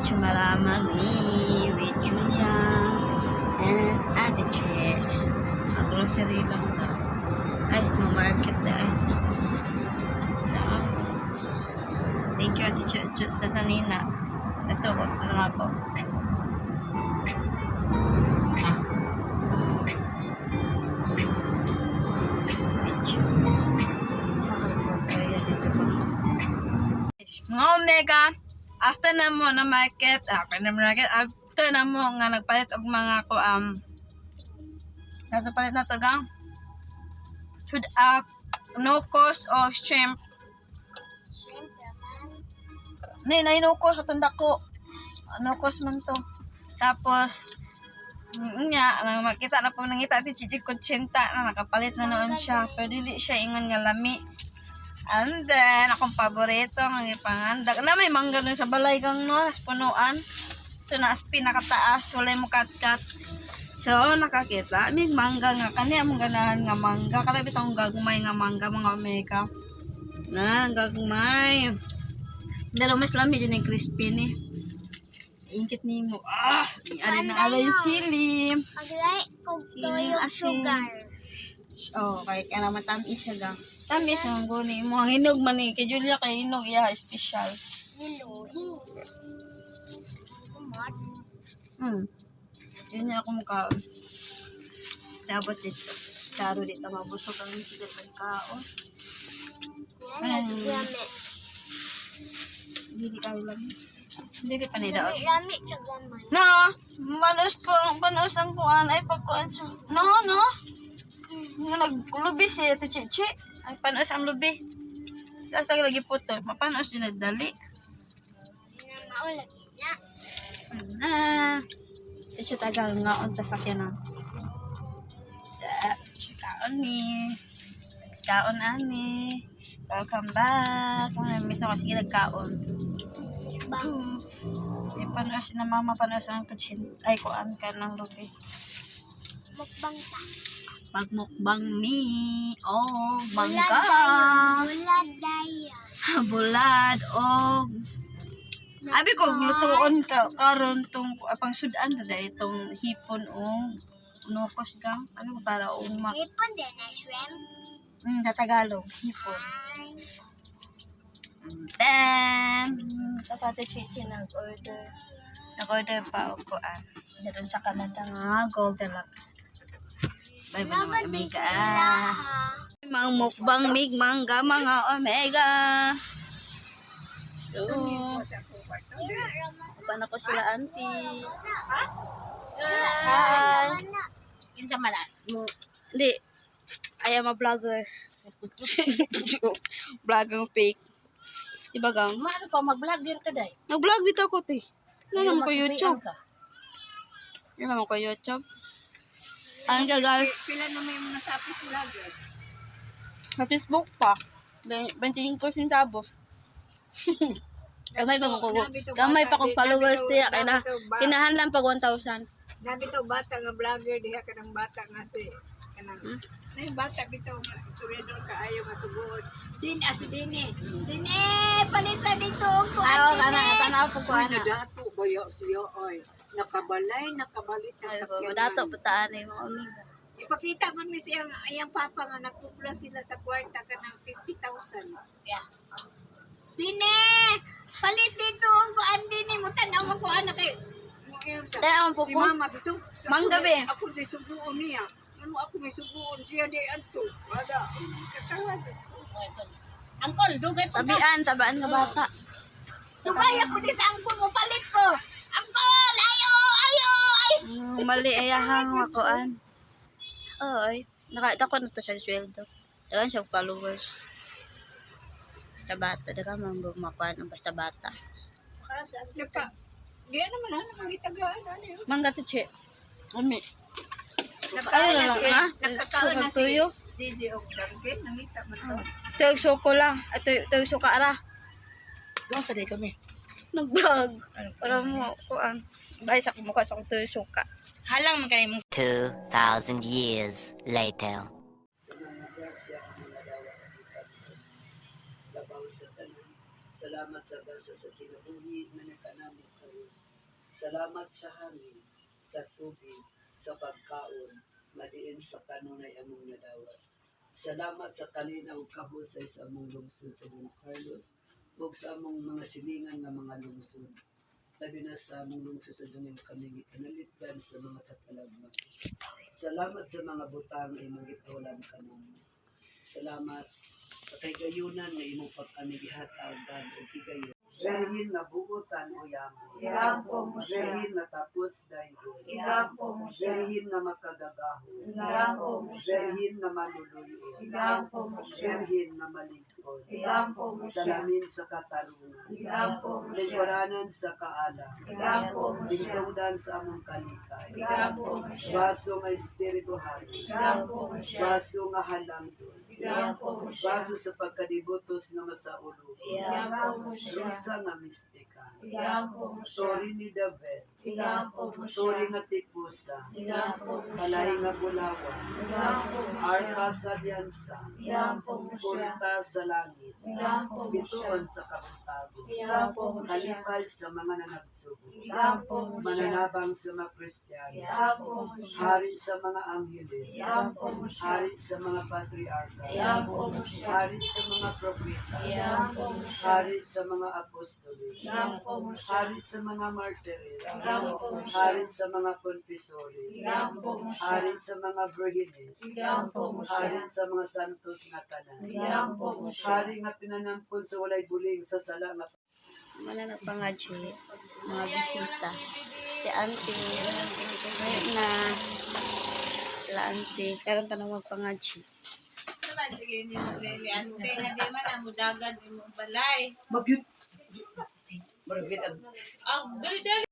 Chumarama me with Julia and Ate Che. Mag-grocery lang ta. Ay, ma-market na ay. Tapos, thank you, Ate Che, Che sa tanina. Nasukot na ako. Medyo. Kaya dito ko. Mga omega, after na mo na market, after na market, after na mo nga nagpalit og mga ko nasa palit na to gang. Should no cost o shrimp. Shrimp naman. Nay, nay no cost atong dako. No cost man to. Tapos nya nang makita na po nangita ti Chichi kutsinta na nakapalit na noon siya. Pero dili siya ingon nga lami. And then, akong paborito ang ipanganda. Na may mangga dun sa balay kang no, nas punuan. So, naas pinakataas, walay mo kat-kat. So, nakakita. May mangga nga. Kani among ganahan nga mangga. Kada bitong gagmay nga mangga, mga omega. Na, ang gagmay. Pero mas lami din yung crispy ni. Ingkit ni mo. Ah! Ari na alay yung sili. Paglay kog Siling toyo asin. sugar. Oh, kay kaya naman tamis siya gang. Tamis ang guni mo. Ang hinog man ni kay Julia kay hinog iya special. Niluhi. Kumot. Yun niya ako mukha. Dapat dito. Klaro dito mabusog ang sige pagkaon. Yan, lami. Hindi kayo lang. Hindi pa ni daot. Lami sa gamay. No, manos po, panos ang kuan ay pagkuan sa. No, no. Nga naglubi si Ate Chichi. Ay panos ang lubi. Tapos lagi po to, mapanos din nagdali. Na mao lagi na. Na. Ito tagal nga on ta sakyanan. Kaon ni. Kaon ani. Welcome back. Mga miss na ko sige nagkaon. Bang. Di panos na mama panos ang kutsin ay kuan ka ng lubi. Mukbang ta. Magmukbang mi. Oh, mangga. Bulad dayon. Bulad og Abi ko glutuon ka karon tong pang sudan na dahil itong hipon o nukos gang ano para umak Hipon din na shrimp. Sa Tagalog hipon. Ay. Then kapatid Chichi nag-order pa og kuan doon sa Canada nga Gold Deluxe. Bye bye Laban mga di omega. sa ilaha. Mang mukbang mig mangga mga omega. So, paano ko sila auntie? Hi. Kinsa man na? Mo Hindi. I am a vlogger. Vlogger fake. Diba gang? maano pa mag-vlogger ka day? Nag-vlog dito ako, te. Ano naman ko YouTube? Ka. Ano naman ko YouTube? Ang gagal. Pila na may mga sapis vlogger. Sa Facebook pa. 25 centavos. Gamay pa mo ko. Gamay pa kong followers tiya kay na kinahanlan pag 1,000. Nabi to bata nga vlogger diha kanang bata nga si kanang na yung bata bitaw nga istoryador kaayo nga sugod. Din as dini. Dini palita dito ang kuan. Ayaw kana tanaw po ko Ay, ana. nadato ba ya siya ay nakabalay, nakabalit ang Ay, sakyanan. dato pataan ay mga amiga. Ipakita ko ni siyang iyang papa nga nagkupla sila sa kwarta ka ng 50,000. Yeah. Dine! Palit dito ang kuan dini mo tan-aw mo kuan na kay. Tanaw po Si ko. mama bitaw. Mangga be. Ako di subuon niya. Ano ako may subuon siya di anto. Wala. Katawa. Angkol, dugay po ka. Tabian, tabaan nga bata. Dugay ako di sa angkol mo palit ko. Angkol, ayo, ayo, ayo. Mali ayahang makuan. Oy, nakita ko na to sa sweldo. Dagan siya followers. Sa bata, dagan man makuan ang basta bata. Naka. Di naman ano mangitagaan ano yun. Mangga to che. Ami. Nagkaon Ayun na na si lang, ha? Nagkakaon na si Tuyo. Gigi og Darwin, nangita man to. Tuyog sokola. At tuyog soka ara. Doon sa day kami. Nag-vlog. Para mo kuan. Bay sa kumukha sa akong tuyog soka. Halang man kay mong 2,000 years later. Sa mga grasya ang mga dawa labaw sa tanan. Salamat sa basa sa kinabuhi nga nakanamit karon. Salamat sa hangin, sa tubig, sa pagkaon, madiin sa kanunay among nadawat. Salamat sa kalinaw kahusay sa among lungsod sa Don Carlos ug sa among mga silingan nga mga lungsod. Labi na sa among lungsod sa Dungin kami gipanalipdan sa mga katalagman. Salamat sa mga butang nga imong gipaulan kanamo. Salamat sa kagayunan nga imong pagkami gihatagan og higayon. Berhin nga buotan o yamo. Igampo mo siya. Berhin nga tapos daygon. Igampo mo siya. Berhin nga makagagahom. Igampo mo siya. Berhin nga maluluyon. Igampo mo siya. Berhin nga maligon. Igampo mo siya. Salamin sa katarungan. Igampo mo siya. Lingkuranan sa kaalam. Igampo mo siya. Lingkungdan sa among kalikay. Igampo mo siya. Baso nga espirituhan. Igampo mo siya. Baso nga halangdon. Igampo mo siya. Baso sa pagkadibotos nga masaulo. Igampo mo siya. Rusa nga mistika. Igampo mo siya. Sorry ni David. Igampo mo siya. Sorry nga tipusa. Igampo mo siya. Kalahi nga bulawan. Igampo mo siya. Arka sa liansa. Igampo mo siya. Punta sa langit. Igampo mo siya. Bituon sa kabuntago. Igampo mo siya. Kalipay sa mga nanagsubo. Igampo mo siya. Mananabang sa mga Kristiyano. Igampo mo siya. Hari sa mga angheles. Igampo mo siya. Hari sa mga patriarka. Igampo mo siya. Hari sa mga propeta. Igampo mo siya. Hari sa mga apostoles. Igampo mo siya. Hari sa mga martires. Igampo mo siya. Hari sa mga confessores. Igampo mo siya. Hari sa mga virgines. Igampo mo siya. Hari sa mga santos nga tanan. Igampo mo siya. Hari nga pinanampon sa walay buling sa sala nga Wala na pangadji, mga bisita. Si auntie, ngayon na. Sila auntie, karon tanong magpangadji. Naman, sige, ni ni ante nga di man ang mudagan imong balay. Magyud. Maragid ang Ang dali dali.